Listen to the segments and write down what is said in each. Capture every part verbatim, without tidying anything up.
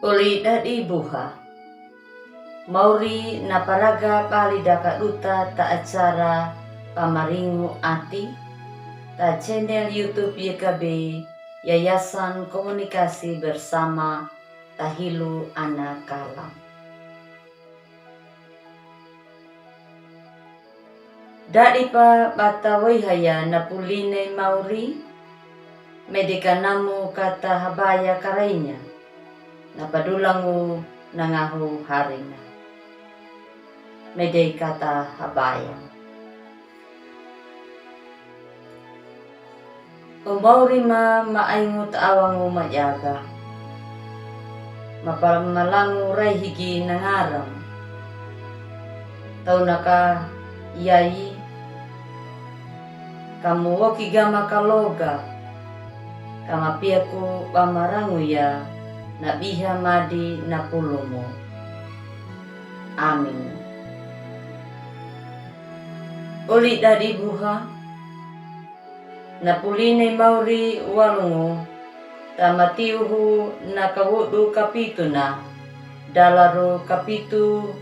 Uli dadi buha. Mauri na paraga bali daka duta ta acara pamaringu ati ta channel YouTube Y K B, Yayasan Komunikasi Bersama Tahilu Ana Kalam. Dadi pa bata waiha ya na pulinei mauri, medeka namu kata habaya karainya, na padulangu na ngahu harina. Medei kata habaya. O mauri ma, ma aingu ta awangu majaga. Ma pamalangu rai higi na ngaram. Tau naka yai. Kamu woki gama kaloga. Kama piaku pamarangu ya na biha madi na pulumu. Amin. Uli dadi buha. Na pulinei mauri walungu, ta Matiuhu na kawudu kapituna, dalaru kapitu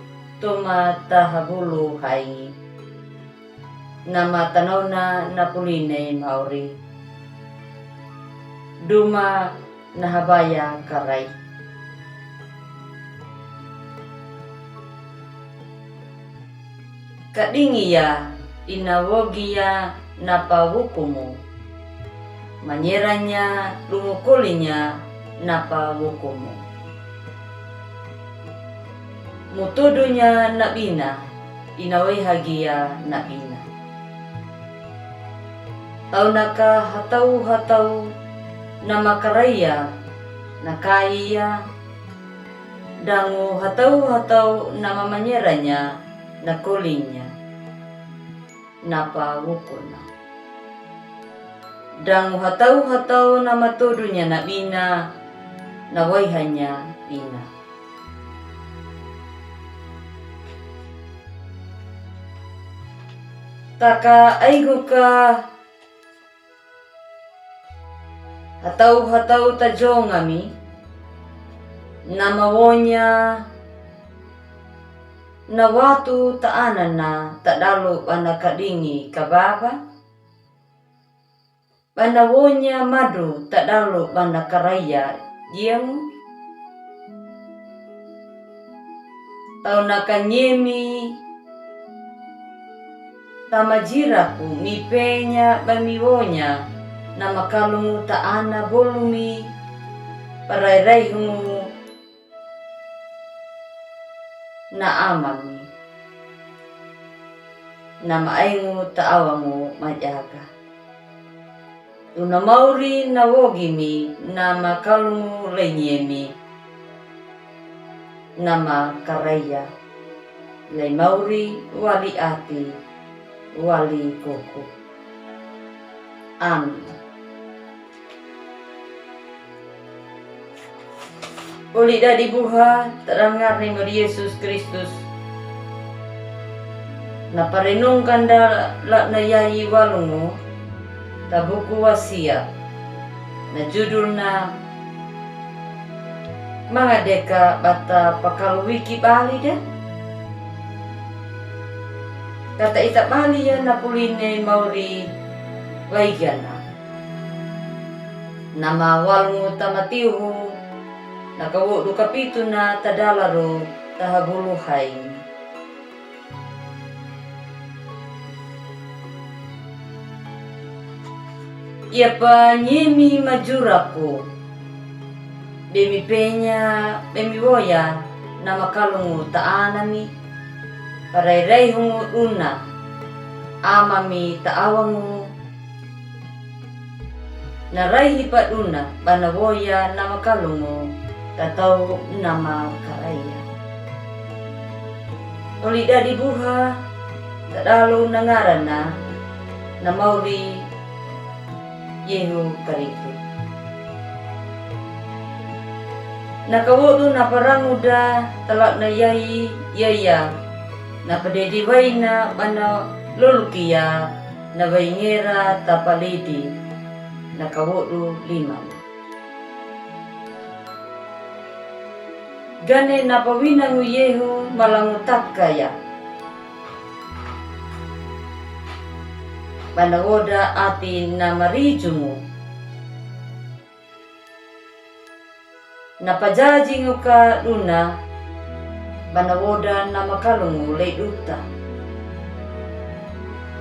toma tahabulu haingi. Nama tanauna na pulinei mauri. Duma na habaya karai. Kadingi ya, ina wogi ya napa wukumu. Manyeranya lumukolinya napa wukumu. Mutudunya na bina, ina waiha gia na bina. Tau naka hatau-hatau na makaraiya na kaiya, dangu hatau-hatau na mamanyeranya na kolinya, napa wukuna. Dangu hatau-hatau na matudunya na bina, na waihanya bina. Taka ainguka hatau-hatau ta jongami, na mawonya na watu ta anana ta dalu bana kadingi kababa. Bana wonya madu ta dalu bana karaiya diamu. Tau naka nyemi ta majiraku mipenya bamiwonya na makalungu ta ana bolumi, parairai hungu na amami. Na maaingu ta awangu majaga. Una mauri na wogimi na makalungu lenyemi. Na makaraiya. Lei mauri wali ati, wali kuku. Amin. Uli dadi buha ta dalangarni mar Yesus Kristus. Na parenungkan da la na yai walungu ta buku wasia. Na judulna Mangadeka bata pakaluiki bali da. Kata ita bali ya na puline mauri waigana. Nama walungu ta Matiuhu, na kawudu kapituna ta dalaru tahabulu haini. Ia pa nyemi majuraku, bemi penya, bemi woya, na makalungu ta anami, parairai hungu duna, amami ta awangu, na raihi pa duna bana woya na makalungu ta tau na makaraiya. Uli dadi buha ta dalu na ngarana na mauri Yehu Karistu. Na kawudu na paranguda ta la na yai yaya na padedi waina bana lulukia na waingera ta palidi na kawudu lima. Gane napawinangu Yehu malangu takaya. Bana woda ati namarijungu. Napajajingu ka duna, bana woda namakalungu lei duta.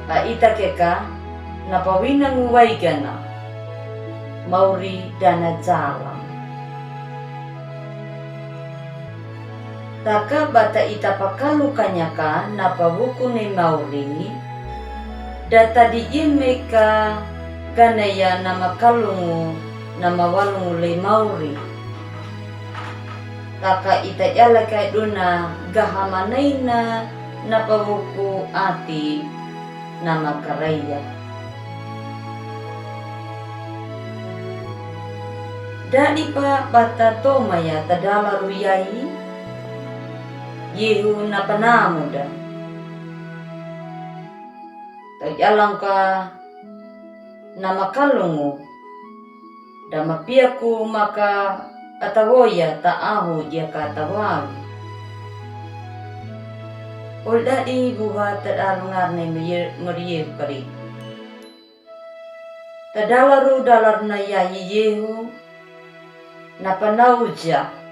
Ba ita keka napawinangu waigana, mauri dana jalang. Taka bata ita pakalukanya ka napawuku nei mauri, data di ime ka ganaya namakalungu, namawalungu lei mauri. Taka ita yalaka duna gahamanaina napawuku ati namakaraya. Dadi pa bata tomaya tadala ruyai, Yehu napanamuda. Tajalangka namakalungu, damapiaku maka atawoya ta ahu jaka tawawi. Ol dadi buha tadalungar nei merie-, merie kari. Tadalaru dalarna yayi Yehu, napanauja.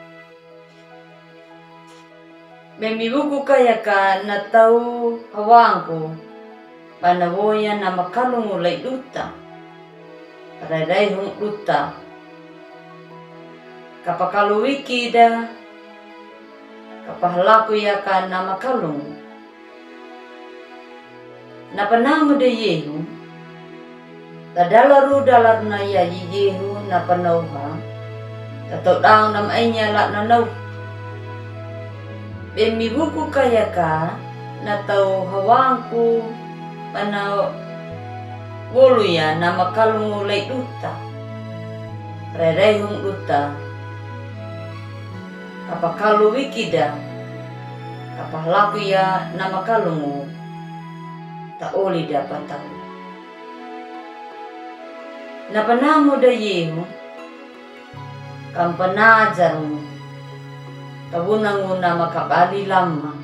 Memi wuku kaya ka natau hawangku, bana woya namakalungu lei duta. Rairai hung duta. Kapakalu wiki da, kapahalaku ya ka namakalungu. Napanamu de Yehu, tadalaru dalarna yayi Yehu napanauha, tatau daun nam ainya la nanau. Bemi wuku kaya ka, natau hawangku, bana woluya namakalungu lei duta. Rairai hung duta. Kapakalu wiki da, kapahalaku ya namakalungu, ta oli da patau. Napanamu da Yehu, kampanajarungu, tawunangu namakabali lama.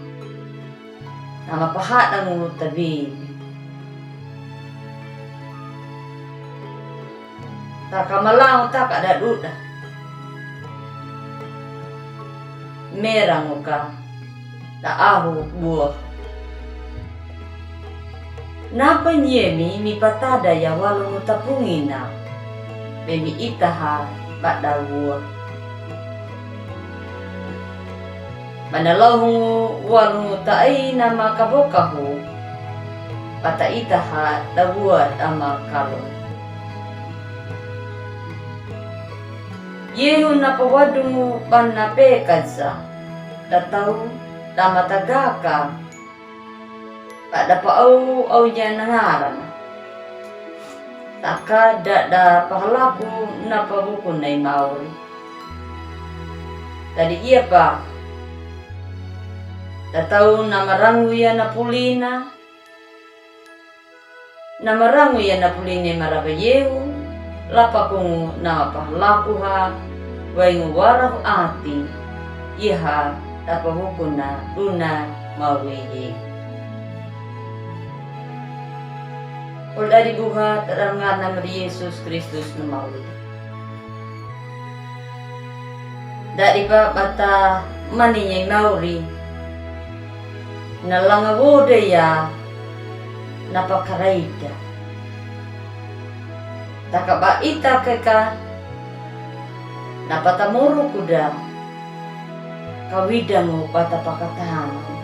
Namapahadangu tabi. Takamalangu takada duda. Merangu ka, ta ahu bua. Napa nyemi mipatada ya walungu tapungina, bemi itaha bada bua. Bana lau hungu walungu ta ai namakabokahu, bata itaha da bua damakalu. Yehu napawadungu bana pekaja, datau damatagaka, bada pa au au ya nangarana. Taka dada pahalaku napawuku nei mauri. Tadi iya pa, datau namarangu ya napulina. Namarangu ya napulina maraba Yehu, lapakungu namapahalakuha, waingu warahu ati, iha tapawukuna duna mauri Yehu. Ol dadi buha tadalungar namari Yesus Kristus nu mauri. Dadi pa bata mani nyai mauri. Nalanga woda ya napakaraida. Taka ba ita keka napatamoru kuda kawidangu bata pakatanu.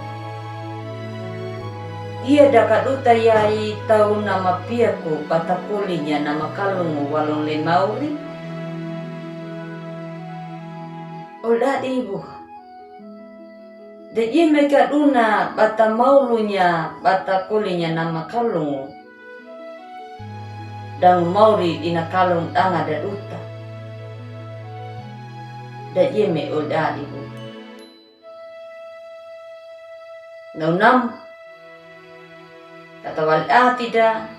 Iya daka duta yai tau namapiaku bata kulinya namakalungu walung le mauri. Ol dadi buha. Da jeme ka duna bata maulunya bata kulinya namakalungu. Dang mauri dina kalung danga da duta. Da jeme ol dadi buha. Nau nam. Kata wal ati da.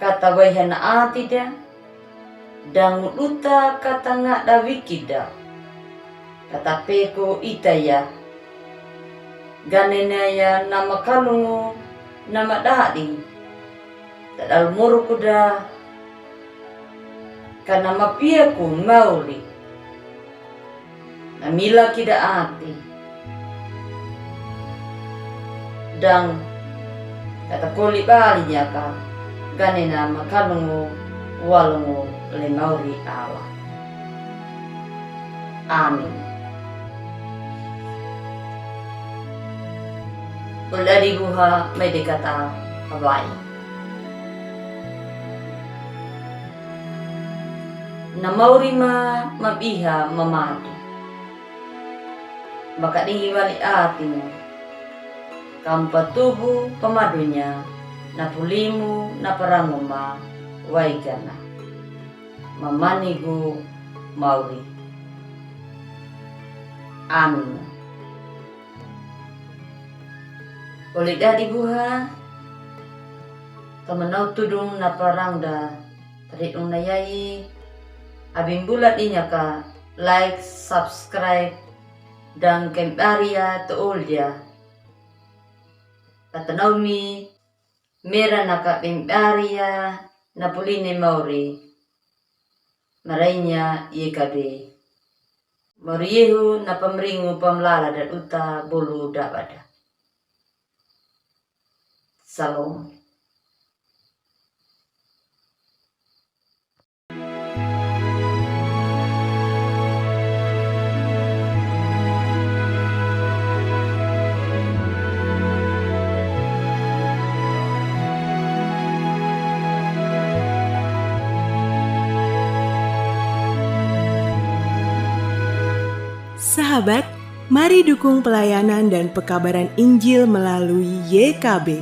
Kata waihan ati da. Dangu duta kata nga da wiki da. Katapeku ita ia. Ganena ia namakalungu namadadi. Tadal murukuda kanamapiaku mauli. Namila kida ati. Dang katakoli bali nyaka ganena makalungu walungu le mauri Allah. Amin. Uladi buha medikata Hawaii. Namauri ma mabiha mamadu. Makadingi wali atimu. Kampa tubu pamadunya napulimu naparanguma waigana. Mamanigu mauri. Amin. Ulidadi buha. Tamanau tudung naparangda. Tadi unayai. Abimbulat inyaka. Like, subscribe. Dang kembaria tuul dia. Atanaumi mera naka bimbaria napuline mauri. Marainya yekabe. Mauri yehu napamringu pamlala daduta bulu dabada. Salom. Sahabat, mari dukung pelayanan dan pekabaran Injil melalui Y K B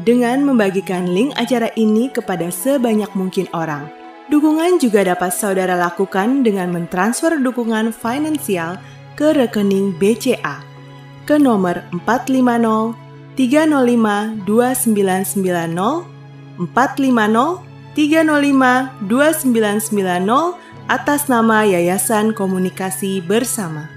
dengan membagikan link acara ini kepada sebanyak mungkin orang. Dukungan juga dapat saudara lakukan dengan mentransfer dukungan finansial ke rekening B C A ke nomor empat lima nol tiga nol lima dua sembilan sembilan nol, empat lima nol tiga nol lima dua sembilan sembilan nol, atas nama Yayasan Komunikasi Bersama.